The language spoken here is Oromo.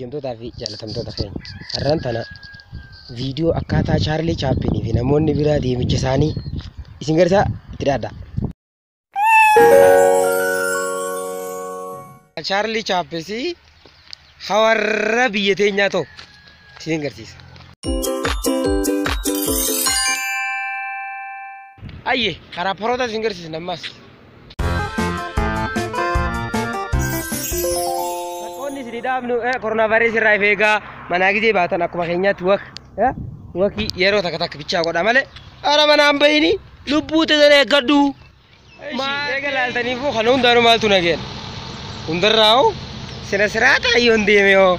Kabajamtootaa fi jaalatamtoota keenya har'aan tana viidiyoo akkaataa Chaarlii Chaappinii fi namoonni biraa deemicha isaanii isin garsaa itti dhaadha. Chaarlii Chaappis hawarra biyya teenyaa ta'u isin garsiisa. Ayye karaa paroota isin garsiisna ammas. Lakkoonni isin dhaabnu koronaa vaayirasii irraa of eegaa manaa gisee baatan akkuma keenyaatti wakii yeroo takka takka bichaa godha malee ara manaan bahini lubbuu teessan eeggadhu. Eega laaltaniifuu kan hundaanuu maaltu nageen hundarraa'u sina siraata ayyoon deeme hoo.